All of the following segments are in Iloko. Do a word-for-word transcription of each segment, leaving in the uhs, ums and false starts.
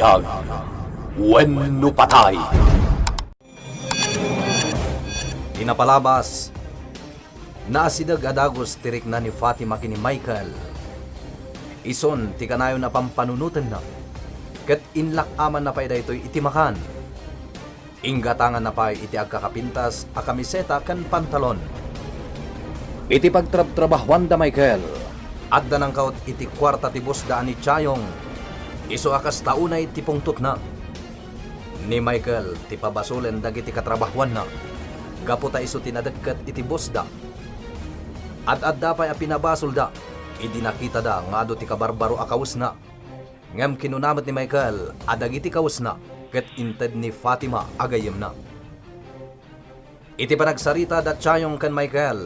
Biag wenno patay. Ti napalabas, naasideg a dagus ti rikna ni Fatima ken ni Michael. Isun ti kanayon a pampanunotenna, ket inlak-amanna pay daytoy iti makan. Inggatanganna pay iti agkakapintas a kamiseta ken pantalon. Iti pagtrabtrabahuan da Michael, adda nangkaut iti kuarta ti bossda a ni Chayong, isu a kasta unay ti pungtotna. Ni Michael ti pabasolen dagiti katrabahuanna, gapu ta isu ti nadekket iti bossda. Ad-adda pay a pinabasolda idi nakitada nga adu ti kabarbaro a kawesna. Ngem kinuna met ni Michael a dagiti kawesna ket inted ni Fatima a gayyemna. Iti panagsarita da Chayong ken Michael,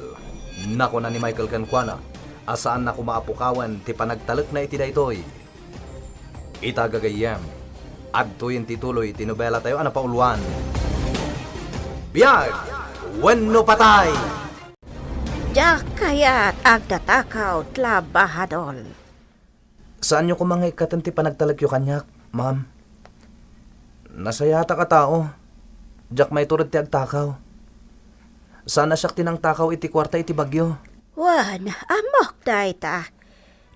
nakuna ni Michael kenkuana a saanna koma a pukawen ti panagtalekna iti daytoy. Ita, gagayyem, adtoyen ti tuloy ti nobelatayo a napauluan, Biag wenno Patay! Diak kayat agtatakaw, trabahador. Saanyo koma nga ikkaten ti panagtalekyo kaniak, ma'am. Nasayatak a tao. Diak maitured ti agtakaw. Saan a siak ti nangtakaw iti kuarta iti bagyo. Wen, ammok dayta.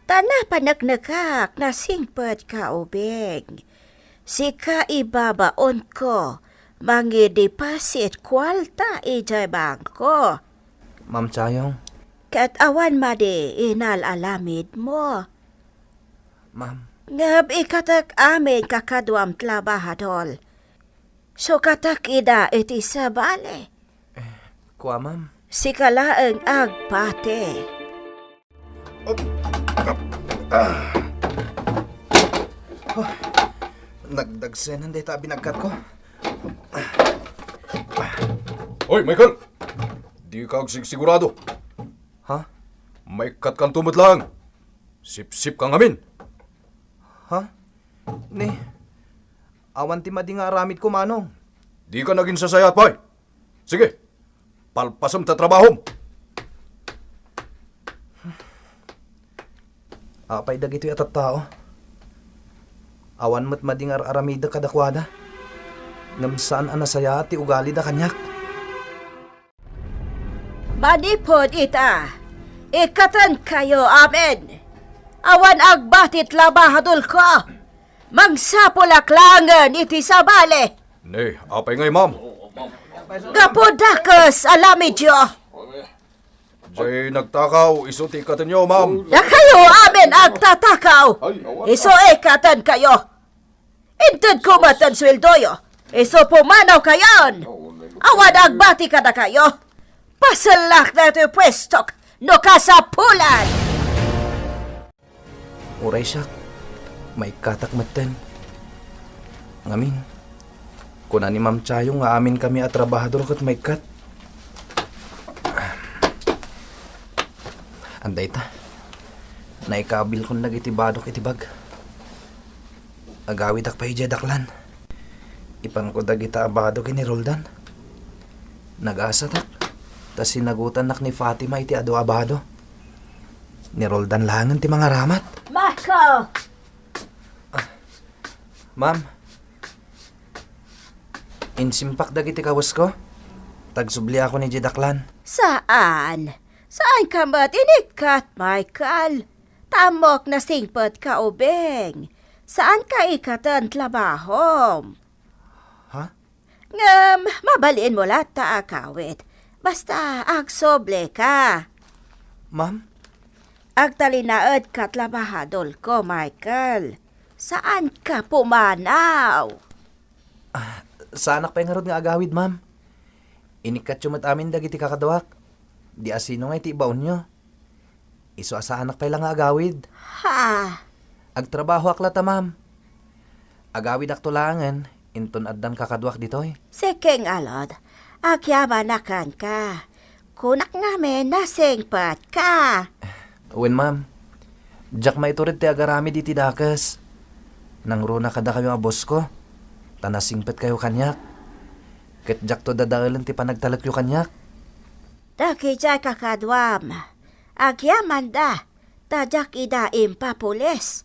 Ta napaneknekak, nasingpet ka ubing. Sika ibabaonko, mangideposit kuarta idiay bangko. Ma'am Chayong. Ket awan madi inal-alamidmo. Ma'am. Ngem ikkatek amin kakaduam, trabahador. Sukatek ida iti sabali. Eh, kua, ma'am. Sika laeng agbati. Ah. Oh, nagdagsenan dayta a binagkatko. Hoy, Michael! Dika agsigsigurado. Ha? Maikkat kanto met laeng. Sipsipka ngamin. Ha? Ni, awan ti madi nga aramidko, Manong. Dika nagin sasayaat pay. Sige, palpasem ta trabahom. Apay dagitoy a tattao? Awan met madi nga ar-aramidek kadakuada. Ngem saan a nasayaat ti ugalida kaniak. Manipud ita, ikkatenkayo amin. Awan agbati, trabahadorko. Mangsapulak laengen iti sabali. Ne, apay ngay, ma'am? Gapu dakes a alamidyo. Jay nagtakaw, isu ti ikkatenyo, ma'am. Dakayo amin agtatakaw. Isu ikkatenkayo. Intedko met ti sueldoyo. Isu pumanawkayon. Awan agbati kadakayo. Pasellak daytoy puestok no kasapulan. Uray siak, maikkatak metten. Ngamin, kuna ni Ma'am Chayo nga aminkami a trabahador ket maikkat. Adda ita, naikabilkon dagiti badok iti bag. Agawidak pay idiay daklan. Ipanko dagita a bado ken ni Roldan. Nagasatak, ta sinagutannak ni Fatima iti adu a bado. Ni Roldan laengen ti mangaramat. Marco! Ah, ma'am, insimpak dagiti kawesko. Tagsubliakon idiay daklan. Saan? Saanka met inikkat, Michael? Ta ammok nasingpet ka ubing. Saanka ikkaten trabahom. Ha? Ngem, mabalinmo latta a agawid. Basta, agsublika. Ma'am? Agtalinaedka trabahadorko, Michael. Saanka pumanaw. Ah, saanak pay ngarud nga agawid, ma'am. Inikkatyo met amin dagiti kakaduak. Di asino nga iti ibaonyo. Isu a saanak pay la nga agawid. Ha? Agtrabahoak latta, ma'am. Agawidakto laengen, inton addan kakaduak ditoy. Sige ngarud, agyamanak kenka. Kunak ngamin, nasingpetka. Wen, ma'am. Diak maitured ti agaramid iti dakes. Nangruna kadakayo a bossko, ta nasingpetkayo kaniak. Ket diakto dadaelen ti panagtalekyo kaniak. Dagidiay kakaduam, agyamanda, ta diak ida impapulis.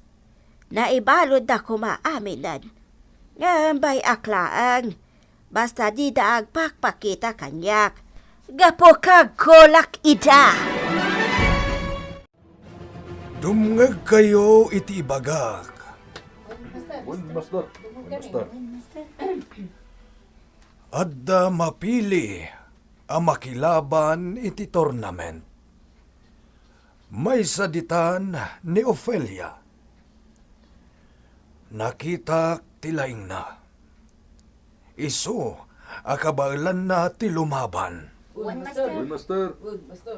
Naibaludda koma aminen. Ngem bay-ak laeng, basta dida agpakpakita kaniak, gapu kagkolak ida. Dumngegkayo iti ibagak. Wen, master. Wen, master. Adda mapili a makilaban iti tournament. Maysa ditan ni Ofelia. Nakitak ti laingna. Isu a kabaelanna ti lumaban. Wen, master. Wen, master.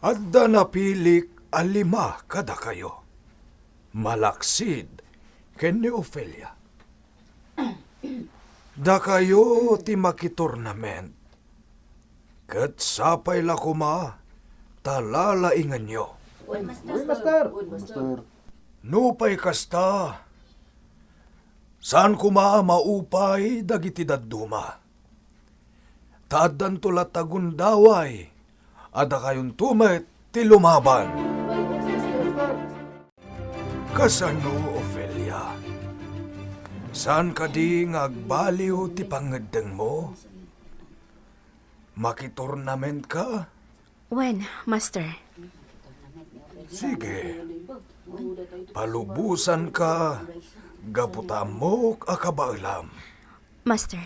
Adda napilik a lima kadakayo. Malaksid ken ni Ofelia. Dakayo ti makitournament. Ket sapay la koma ta lalaingenyo. Wen, master. Wen, master. Nupay kasta, saan koma a maupay dagiti dadduma. Ta addanto latta gundaway a dakayonto met ti lumaban. Kasano, Ofelia? Saan kadi nga agbaliw ti pangngeddengmo? Makitournament ka? Wen, master. Sige. Palubosanka gapu ta ammok a kabaelam. Master.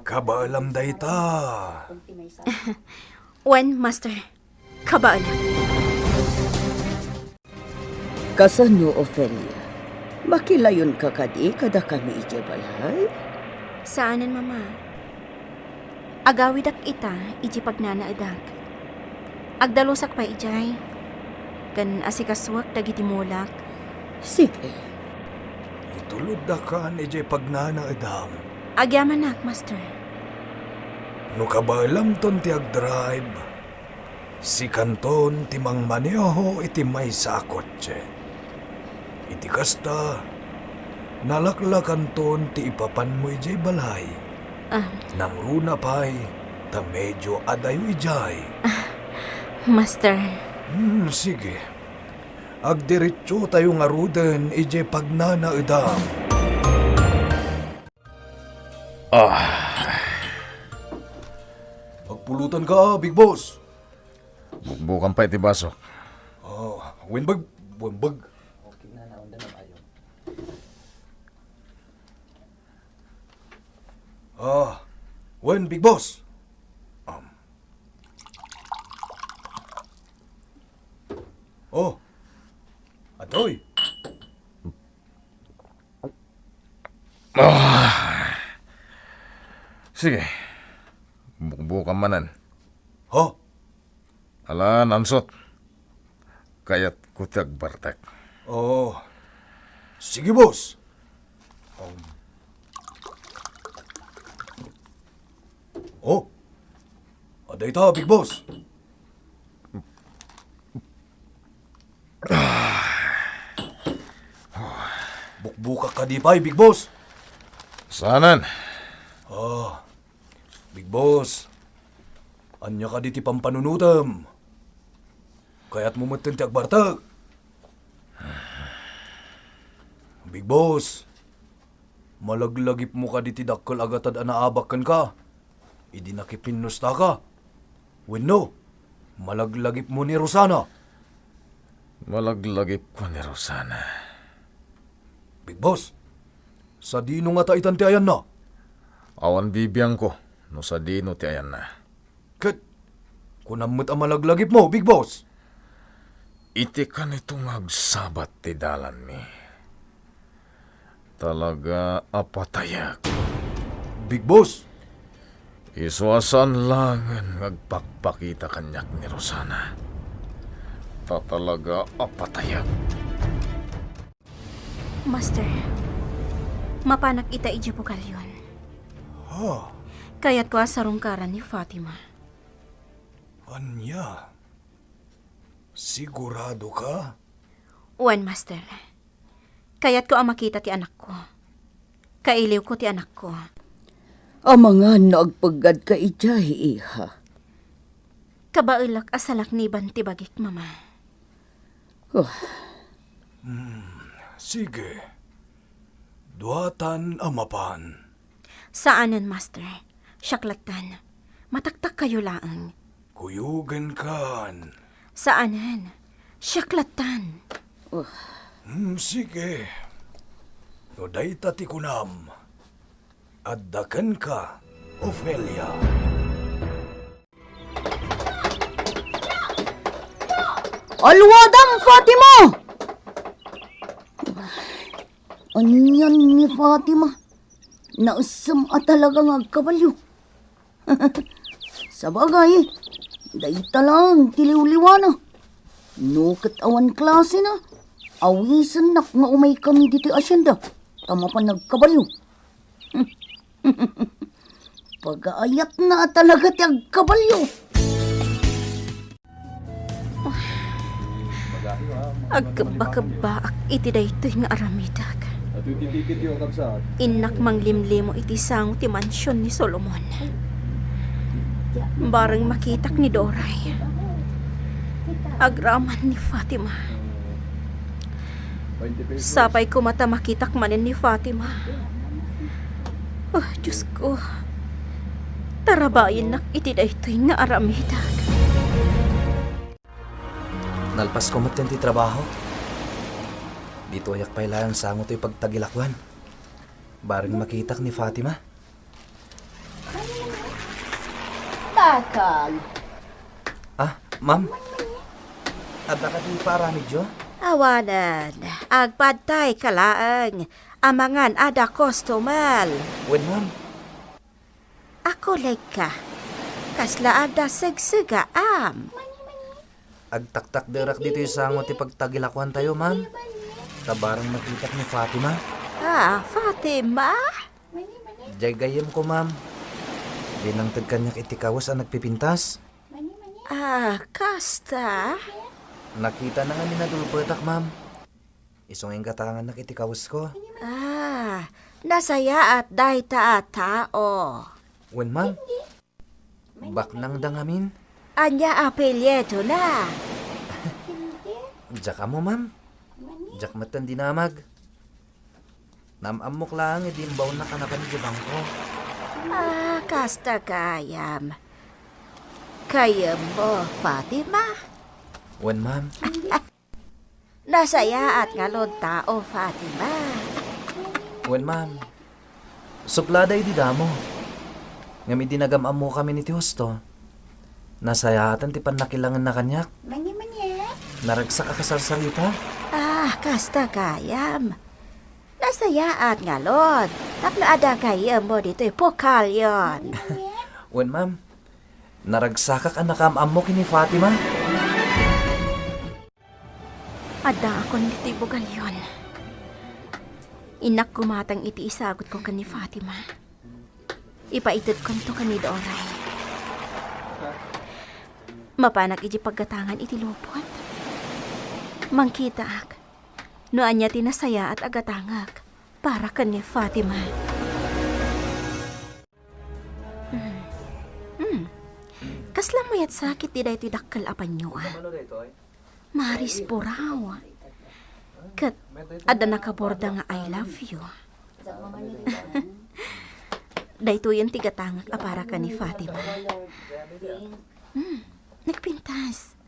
Kabaelam dayta. Wen, master. Kabaelam. Kasano, Ofelia? Makilayonka kadi kadakami idiay balay? Saanen, Mama. Agawidak ita idiay pagnanaedak. Agdalusak pay idiay, ken asikasuak dagiti mulak. Sige. Ituloddakan idiay pagnanaedam. Agyamanak, master. No kabaelamton ti agdrive, sikanton ti mangmaneho iti maysa a kotse. Iti kasta, nalaklakanton ti ipapanmo idiay balay. Ah. Nangruna pay, ta medio adayo idiay. Ah, master. Hmm, sige. Agdiretsotayo ngaruden idiay pagnanaedam. Ah. Agpulutanka, Big Boss. Bukbukan pay ti basok. Ah, wimbag, wimbag. Ah, wen, Big Boss. Um. Oh. Atoy. Ah. Sige. Bukbukan manen. Ha? Ala, nansot. Kayatko ti agbartek. Oh. Sige, boss. Um. Oh. Adda ita, big boss. Bukbukak kadi pay, big boss. Saanen? Ah, big boss. Ania kadi ti pampanunotem? Kayatmo metten ti agbartek? Big boss, malaglagipmo kadi ti dakkel a gatad a naabak kenka idi nakipinnustaka? Wenno, malaglagipmo ni Rosana? Malaglagipko ni Rosana. Big boss, sadino ngata itan ti ayanna? Awan bibiangko no sadino ti ayanna. Ket kunam met a malaglagipmo, Big Boss? Iti kanito nga agsabat ti dalanmi, talaga a patayek. Big Boss! Isu a saan laengen nga agpakpakita kaniak ni Rosana, ta talaga a patayek. Master, mapanak ita idiay bugalyon. Ha? Kayatko a sarungkaran ni Fatima. Ania? Sigurado ka? Wen, Master. Kayatko a makita ti anakko. Kailiwko ti anakko. Amangan no agpeggadka idiay, iha. Kabaelak a salakniban ti bagik, Mama. Oh. Hmm, Sige. Duatan a mapan. Saanen, Master. Siak lattan. Mataktakkayo laeng. Kuyogenkan. Saanen. Siak lattan. Uh. Hmm, sige. No dayta ti kunam, adda kenka, Ofelia. Alwadam, Fatima! Anian ni Fatima? Naessem a talaga nga agkabalio. Sabagay, dayta laeng ti liwliwana. No ket awan klasena, awisennak nga umaykami ditoy asienda ta mapan agkabalio. Pagaayatna a talaga ti agkabalio. Agkebbakebbaak iti daytoy nga aramidek. Innak manglimlimo iti sango ti mansion ni Solomon. Bareng makitak ni Doray, agraman ni Fatima. Sapay koma ta makitak manen ni Fatima. Oh, Diyos ko. Tarabayennak iti daytoy nga aramidek. Nalpasko metten ti trabaho. Ditoyak pay laeng sango toy pagtagilakuan. Bareng makitak ni Fatima. Bakal. Ah, ma'am? Adda kadi paaramidyo? Awanen. Agpadtaayka laeng. Amangan adda customer. Wen, ma'am. Akulegka. Kasla adda segsegaam? Agtaktakderak ditoy sango ti pagtagilakuantayo, ma'am. Ta bareng makitak ni Fatima. Ah, Fatima? Diay gayyemko, ma'am. Di nangted kaniak iti kawes a nagpipintas. Ah, kasta? Nakitana nga minadulpetak, ma'am. Isu nga inggatangannak iti kawesko. Ah, nasayaat dayta a tao. Wen, ma'am. Baknangda ngamin. Ania apelyidona? Diak ammo, ma'am. Diak metten dinamag. Naam-ammok laeng idi imbaonnak a napan idiay bangko. Ah, kasta gayam. Gayyemmo, Fatima? Wen, ma'am. Nasayaat ngarud tao, Fatima. Wen, ma'am. Sublada idi damo. Ngem idi nagam-ammokamin iti husto, nasayaatan ti pannakilangenna kaniak. Mani, mani, eh? Naragsak a kasarsarita. Ah, kasta gayam. Nasayaat ngarud tapno adda gayyemmo ditoy pukalyon. Wen, ma'am. Naragsakak a nakaam-ammo ken ni Fatima. Addaakon ditoy bugalyon. Innak gumatang iti isagutko ken ni Fatima. Ipaitedkonto ken ni Doray. Mapanak idiay paggatangan iti lupot. Mangkitaak no ania ti nasayaat a gatangek para ken ni Fatima. Hmm. Hmm. Kasla mayat sakit ti daytoy dakkel a panyo, a? Maris puraw. Ket adda nakaborda nga "I love you." Daytoyen ti gatangek a para ken ni Fatima. Hmm. Nagpintas.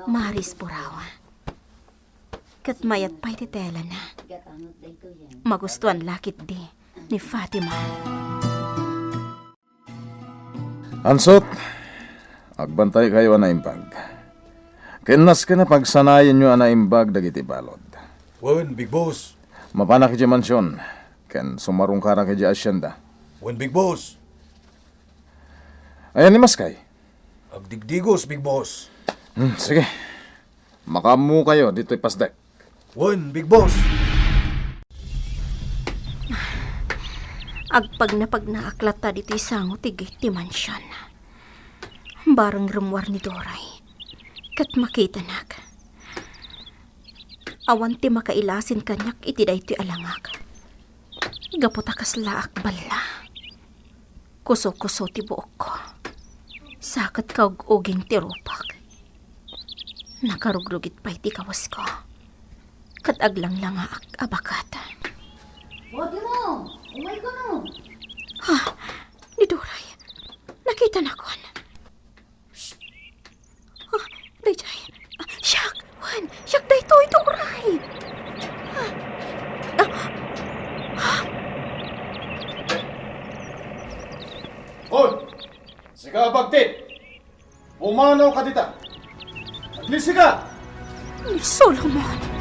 Maris puraw. Ket mayat pay ti telana. Magustuan la ketdi ni Fatima. Ansot, agbantaykayo a naimbag. Ken nasken a pagsanayenyo a naimbag dagiti balud. Wen, Big Boss. Mapanak idiay mansion, ken sumarungkarak idiay asienda. Wen, Big Boss. Ayan ni Maskay? Agdigdigos, Big Boss. Hmm, sige. Makaammokayo ditoy pasdek. Wen, Big Boss. Agpagnapagnaak latta ditoy sango ti gate ti mansion. Bareng rummuar ni Doray ket makitanak. Awan ti makailasin kaniak iti daytoy a langak. Gapu ta kaslaak balla. Kuso-kuso ti buokko. Saket kaug-uging ti rupak. Nakarugrugit pay ti kawesko. ket aglanglangaak a baket. Fatima, umayka no? Ha? Ni Doray. Nakitanakon. Ah, daydiay. Ah, siak, wen, siak daytoy, Doray. Ah, ah, ah. Hoy! Sika, bagtit! Pumanawka dita! Aglisika! Ni Solomon.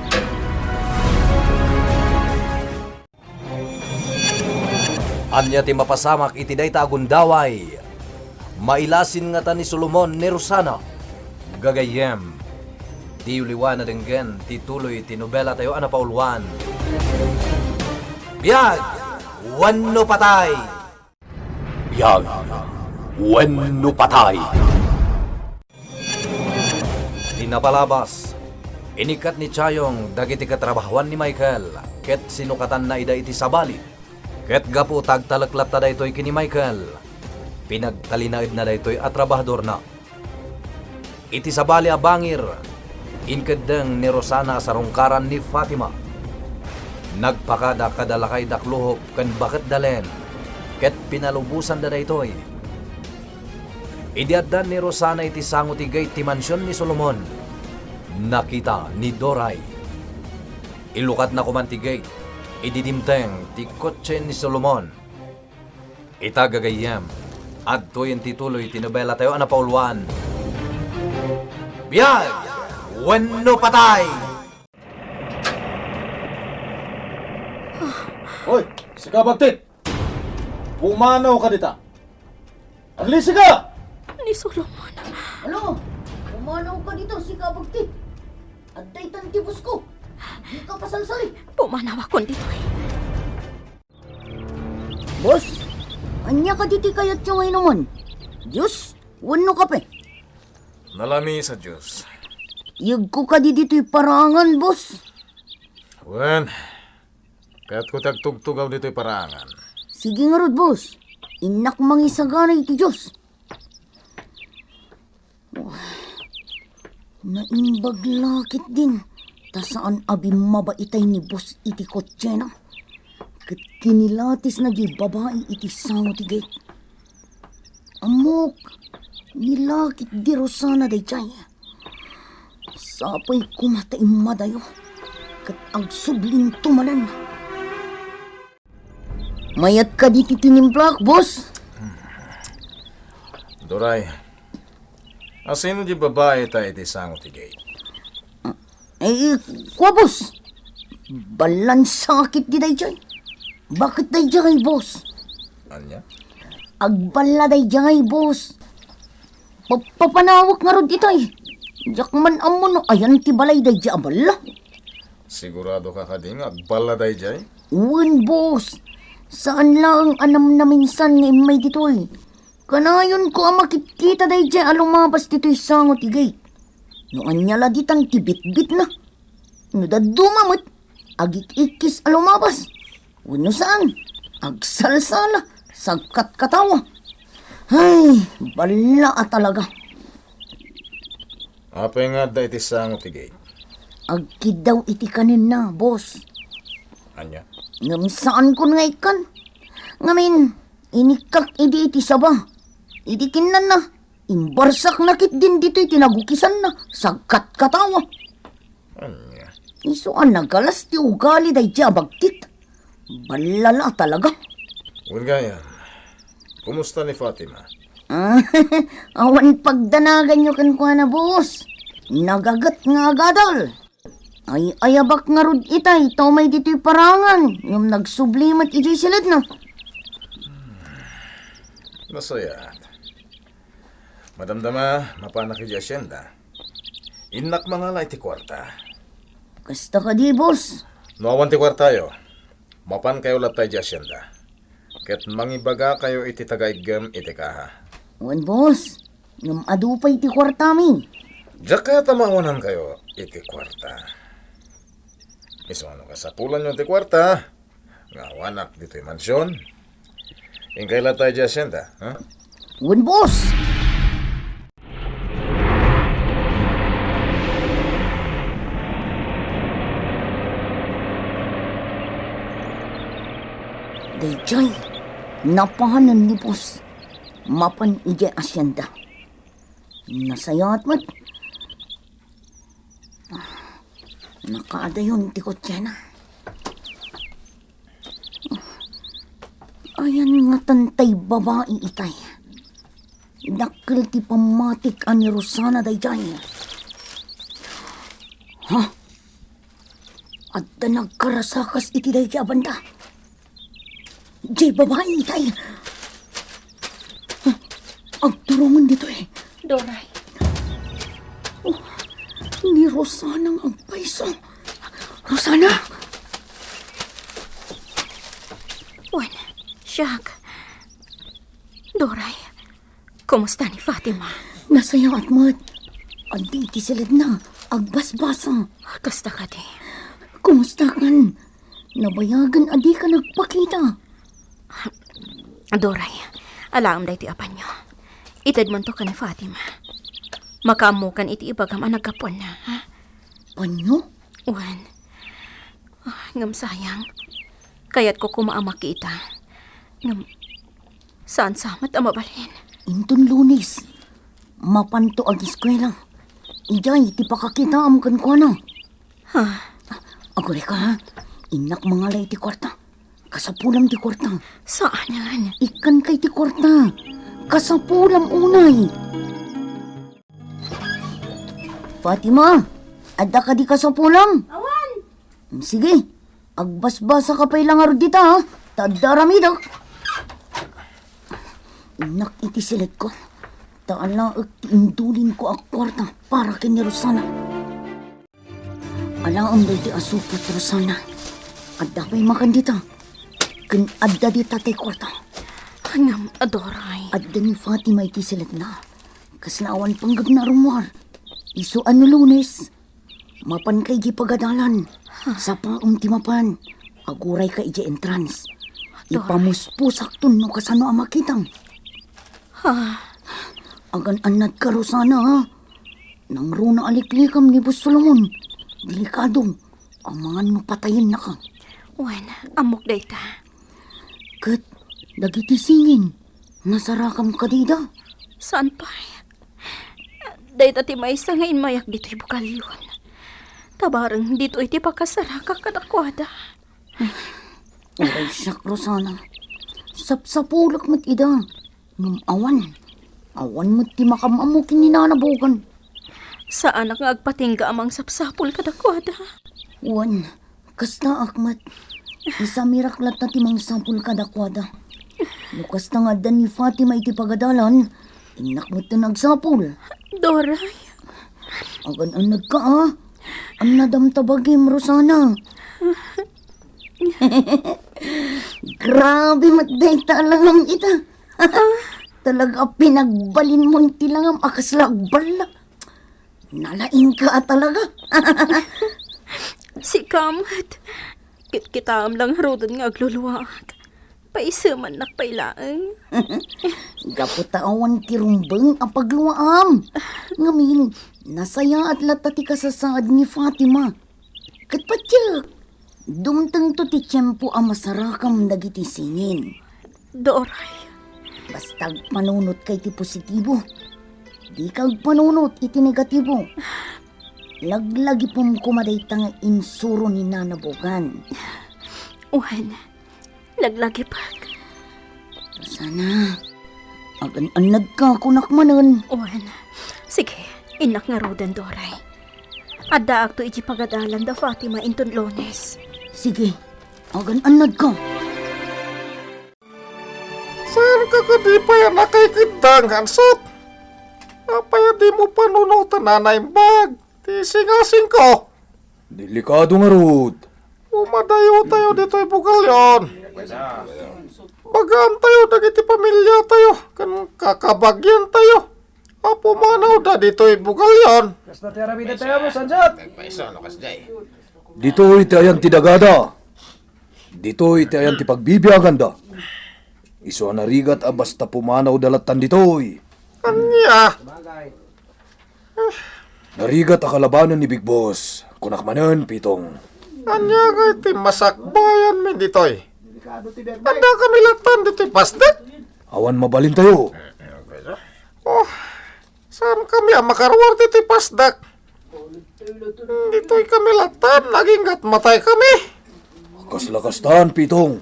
Ania ti mapasamak iti dayta a gundaway? Mailasin ngata ni Solomon ni Rosana? Gagayyem, diyo liwa a denggen ti tuloy ti nobelatayo a napauluan, Biag wenno Patay! Biag wenno Patay! Ti napalabas, inikkat ni Chayong dagiti katrabahoan ni Michael ket sinukatanna ida iti sabali. Ket gapu ta agtalek latta daytoy ken ni Michael, pinagtalinaedna daytoy a trabahadorna. Iti sabali a bangir, inkeddeng ni Rosana a sarungkaran ni Fatima. Nagpakada kada lakay dakluhop ken baket dalen, ket pinalubosanda daytoy. Idi addan ni Rosana iti sango ti gate ti mansion ni Solomon, nakita ni Doray. Ilukatna koman ti gate idi dimteng ti kotse ni Solomon. Ita, gagayyem, adtoyen ti tuloy ti nobelatayo a napauluan, Biag wenno Patay! Hoy, sika, bagtit! Pumanawka dita! Aglisika! Ni Solomon. Ano? Pumanawka dita, sika, bagtit! Adda itan ti boss ko. Dika pasalsali. Pumanawakon ditoy. Boss, ania kadi ti kayatyo nga inumon? Juice wenno kape? Nalami sa juice. Iyegko kadi ditoy paraangan, boss. Wen, kayatko ti agtugtugaw ditoy paraangan. Sige ngarud, boss. Innak mangisagana iti juice. Naimbag la ketdin ta saan a bimmaba itay ni boss iti kotsena ket kinilatisna diay babai iti sango ti gate. Ammok, ni la ketdi Rosana daydiay. Sapay koma ta immadayo ket agsublinto manen. Mayat kadi ti tinimplak, boss? Doray, asino diay babai ta iti sango ti gate? Eh, kua, boss. Ballan sakit di daydiay. Baket daydiay, boss? Ania? Agballa daydiay, boss. Pa-, papanawak ngarud itay. Diak man ammo no ayan ti balay daydiay a balla. Sigurado ka kadi nga agballa daydiay? Wen, boss. Saan laeng a namnaminsan nga immay ditoy. Kanayonko a makitkita daydiay a lumabas ditoy sango ti gate. No ania la ditan ti bitbitna. No dadduma met, agik-ikkis a lumabas. Wenno saan, agsalsala, sagkatkatawa. Ay, balla a talaga. Apay nga adda iti sango ti gate? Agkiddaw iti kanenna, boss. Ania? Ngem saankon nga ikkan. Ngamin, inikkak idi iti saba. Idi kinnanna, imbarsakna ketdin ditoy ti nagukisanna, sagkatkatawa. Ania? Isu a nagalas ti ugali daydiay a bagtit. Balla la talaga. Wen gayam, kumusta ni Fatima? Ah, awan pagdanaganyo kenkuana, boss. Nagaget nga agadal. Ay-ayabak ngarud itay ta umay ditoy paraangan, ngem nagsubli met idiay siledna. Nasayaat. Madamdama, mapanak idiay asienda. Innak mangala iti kuarta. Kasta kadi, boss? No awan ti kuartayo, mapankayo latta idiay asienda. Ket mangibagakayo iti tagaiggem iti kaha. Wen, boss. Ngem adu pay ti kuartami. Diak kayat a maawanankayo iti kuarta. Isu a no kasapulanyo ti kuarta nga awanak ditoy mansion, inkayo latta idiay asienda, ha? Wen, boss! Jay, napanen ni boss. Mapan idiay asyenda. Nasayaat met. Ah, nakaadayon ti kotsena. Ayan nga tantay babai itay. Dakkel ti pammatik a ni Rosana daydiay. Ha? Adda nagkarasakas iti daydiay a banda. Jay babai itay. Agturongen ditoy. Doray. Oh, ni Rosana nga agpayso. Rosana! Wen, siak. Doray, kumusta ni Fatima? Nasayaat met. Adda iti siledna, agbasbasa. Kasta kadi. Kumustakan? Nabayagen a dika nagpakita. Doray, alaem daytoy a panyo. Itedmonto ken ni Fatima. Makaammokan iti ibagam a naggapuanna, ha? Panyo? Wen. Ah, ngem sayang. Kayatko koma a makita. Ngem saan sa met a mabalin. Inton Lunes, mapanto agiskuela. Idiay ti pakakitaam kenkuana. Ha? Agurayka, ha? Innak mangala iti kuarta. Kasapulam ti kuarta. Saanen? Ikkanka iti kuarta. Kasapulam unay. Fatima, adda kadi kasapulam? Awan. Sige, agbasbasaka pay la ngarud dita, ha? Ta adda aramidek. Innak iti siledko. Ta alaek ti indulinko a kuarta para ken ni Rosana. Alaem daytoy a supot, Rosana. Adda pay makan dita. Ken adda dita ti kuarta. Ngem, Doray. Adda ni Fatima iti siledna. Kasla awan panggepna a rummuar. Isu a no Lunes, mapanka idiay pagadalan. Sapaem ti mapan. Agurayka idiay entrance. Doray. Ipamuspusakton no kasano a makitam. Ha? Agan-annadka, Rosana, ha? Nangruna a liklikam ni Boss Solomon. Delikado. Amangan no patayennaka. Wen, ammok dayta. Ket dagiti singin, nasarakam kadi ida? Saan pay? Dayta ti maysa nga immayak ditoy bugalyon. Tabareng ditoy ti pakasarakak kadakuada. Uray siak, Rosana. Sapsapulek met ida. Ngem awan. Awan met ti makaam-ammo ken ni Nana Bogan. Saanak nga agpatingga a mangsapsapul kadakuada. Wen, kastaak met. Isamirak latta ti mangsapul kadakuada. No kasta nga adda ni Fatima iti pagadalan, innak met ti nagsapul. Doray. Agan-annadka, a. Annadam ta bagim, Rosana. Grabe met dayta a langam ita. Talaga a pinagbalinmon ti langam a kasla agballa. Nalaingka a talaga. Sika met. Kitkitaem la ngaruden nga agluluaak. Paisemannak pay laeng. Gapu ta awan ti rumbeng a pagluaam. Ngamin, nasayaat latta ti kasasaad ni Fatima. Ket patiek, dumtengto ti tiempo a masarakam dagiti singin. Doray. Basta agpanunotka iti positibo. Dika agpanunot iti negatibo. Laglagipem koma dayta nga insuro ni Nana Bogan. Wen, laglagipek. Rosana, agan-annadka, kunak manen. Wen, sige, innak ngaruden, Doray. Addaakto iti pagadalan da Fatima inton Lunes. Sige, agan-annadka. Saanka kadi pay a nakaikeddang, Hansot? Apay a dimo panunoten a naimbag ti singasingko? Delikado ngarud. Umadayotayo ditoy bugalyon. Bagaantayo dagiti pamiliatayo ken kakabagiantayo a pumanawda ditoy bugalyon. Kasta ti aramidentayo, Hansot. Ditoy ti ayan ti dagada. Ditoy ti ayan ti pagbibiaganda. Isu a narigat a basta pumanawda lattan ditoy. Ania? Narigat a kalabanen ni Big Boss. Kunak manen, Pitong. Ania ngay ti masakbayanmi ditoy? Adda kami latan ditoy pasdak. Awan mabalintayo. Oh, saan kami a makaruar ditoy pasdak? Ditoy kami latan, aginggat matay kami. Kasla kastan, Pitong.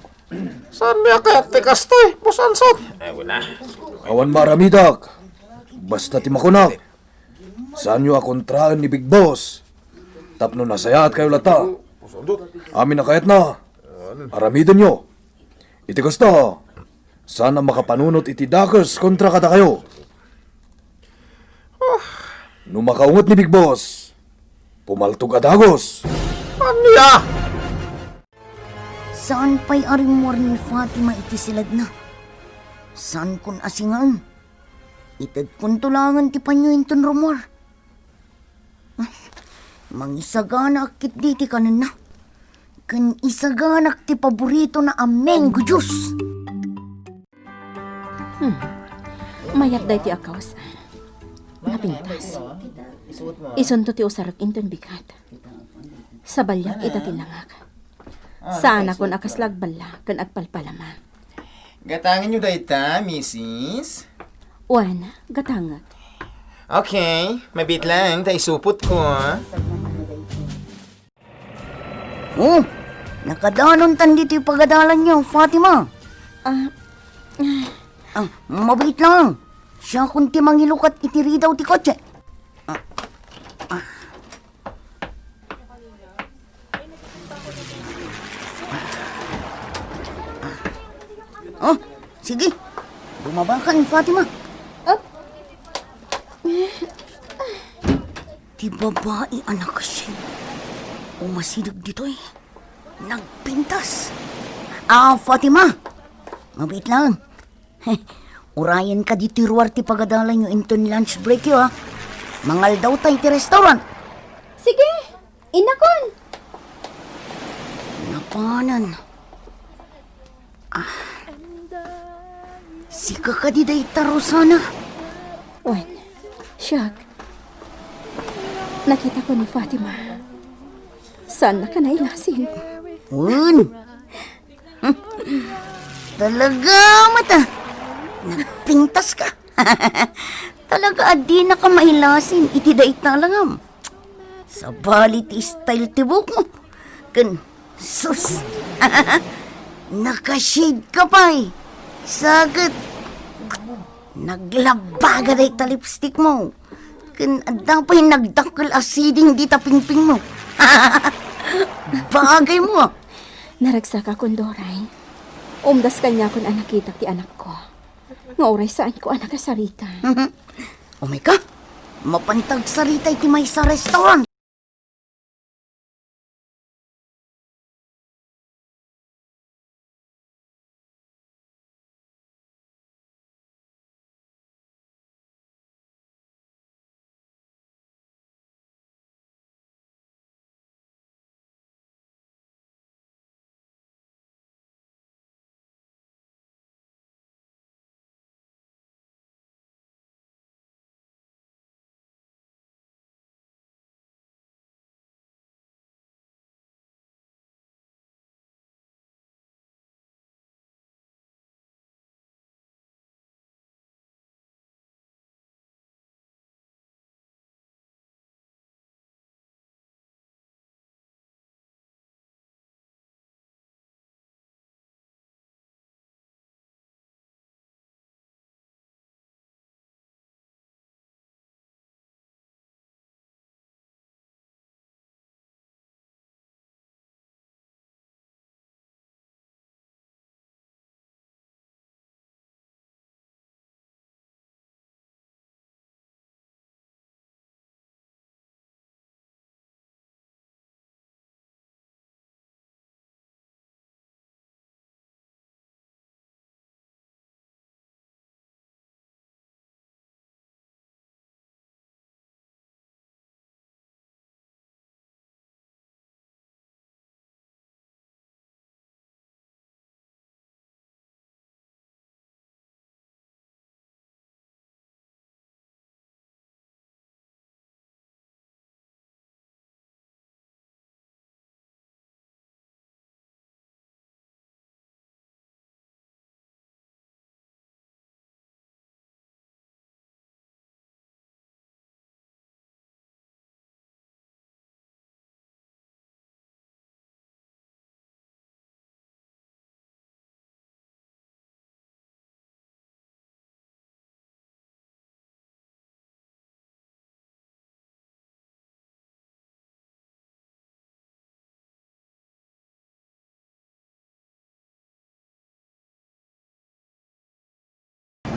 Saan mi a kayat ti kastoy, Boss Ansot? Awan maaramidak. Basta ti makunak. Saanyo a kontraen ni Big Boss. Tapno nasayaat kayo latta. Amin a kayatna, aramidenyo. Iti kasta, saan a makapanunot iti dakes kontra kadakayo. No makaunget ni Big Boss, pumaltog a dagos. Ania? Saan pay a rimmuar ni Fatima iti siledna? Saankon a singaen. Itedkonto laengen ti panyo inton rummuar. Ay, mangisaganaak ketdi ti kanenna. Ken isaganak ti paboritona a mango juice. Hmm. Mayat daytoy a kawes. Napintas. Isunto ti usarek inton bigat. Sabaliak ita ti langak. Saanakon a kasla agballa ken agpalpalama. Gatangenyo dayta, misis? Wen, gatangek. Okay, mabiit lang ta isupotko, ah. Oh, nakadanontan ditoy pagadalanyo, Fatima. Ah, ah, mabiit lang. Siakon ti mangilukat iti ridaw ti kotse. Ah, ah. Oh, sige. Bumaba ka ni Fatima. Ti babai a nakasyen. Umasideg ditoy. Nagpintas. Ah, Fatima. Mabiit lang. Urayen ka ditoy ruar ti pagadalanyo inton lunch break yo, ha? Mangaldaw tay ti restaurant. Sige, innakon. Napanan. Ah. Sika kadi dayta, Rosana? Wen, siak. Nakitako ni Fatima. Saannaka nailasin. Wen. Talaga met a. Nagpintas ka. Talaga a dinaka mailasin iti dayta langam. Sabali ti style ti buhokmo. Ken, sus. Naka-shade ka pay. Saket. Naglabaga dayta lipstickmo. Ken adda pay nagdakkel a shading dita pingpingmo. Bagaymo, ah. Naragsak a kundoray. Umdas kaniakon a nakitak ti anakko. Nga uray saanko a nakasarita. Umay ka? Mapanta agsarita iti maysa a restaurant.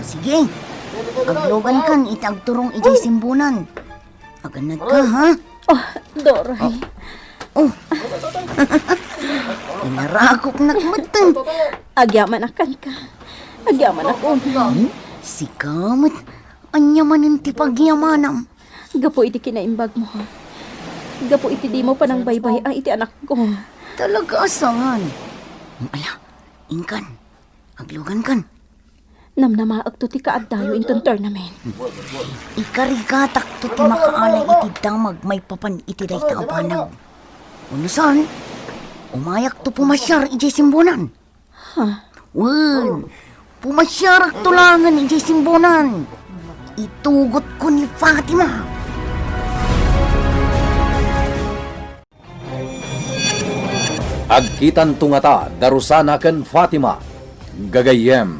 Sige, aglugankan iti agturong idiay simbunan. Agannadka, ha? Oh, Doray. Oh. Inarakopnak metten. Agyamanak kenka. Agyamanak unay. Hmm? Sika met, ania manen ti pagyamanam? Gapu iti kinaimbagmo. Gapu iti dimo panangbaybay-a iti anakko. Talaga a saan? Ala, inkan. Aglugankan. Namnamaekto ti kaaddayo inton tournament. Ikarigatakto ti makaala iti damag maipapan iti dayta a banag. Wenno saan, umayakto pumasiar idiay simbunan. Ha? Wen, pumasiarakto laengen idiay simbunan. Itugotko ni Fatima. Agkitanto ngata, Darusana ken Fatima. Gagayyem,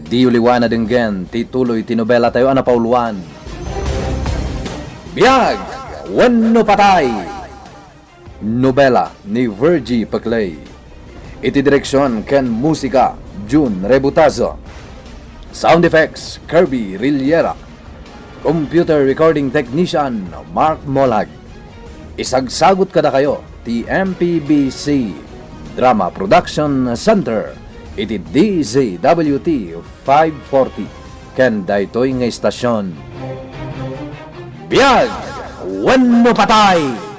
diyo liwan a denggen ti tuloy ti nobelatayo a napauluan, Biag wenno Patay. Nobela ni Virgie Peclay. Iti direksion ken musika, Jun Rebutazo. Sound effects, Kirby Rillera. Computer recording technician, Mark Molag. Isagsagut kadakayo ti M P B C Drama Production Center iti D Z W T five forty ken daytoy nga istasion. Biag wenno patay!